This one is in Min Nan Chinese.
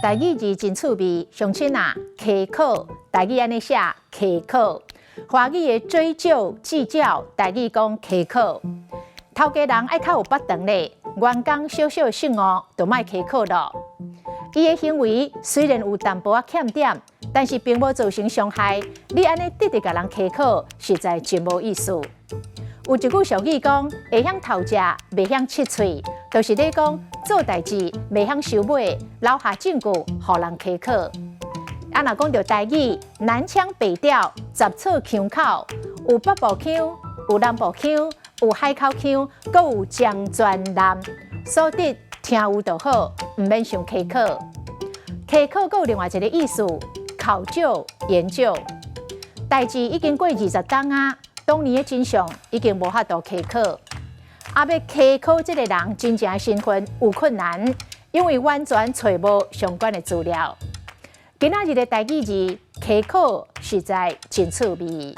台語字真趣味，鄉親啊，稽考，台語按呢寫稽考，華語的追究計較，台語講稽考。頭家人愛較有腹腸咧，員工小小的失誤就莫稽考咯。伊的行為雖然有淡薄仔欠點，但是並無造成傷害。你按呢直直共人稽考，實在真無意思。有一句俗語講：會曉偷食，袂曉拭喙，就是咧講做代誌袂曉收尾，留下證據予人稽考。啊，若講著台語，南腔北調，雜錯腔口，有北部腔，有南部腔，有海口腔，閣有漳泉南，所以聽有就好，毋免傷稽考。稽考閣有另外一個意思，考究研究。代誌已經過20冬啊，當年的真相已經無法度稽考。啊，欲稽考這个人真正的身份有困難，因為完全揣無相關的資料。今仔日的台語字稽考實在真趣味。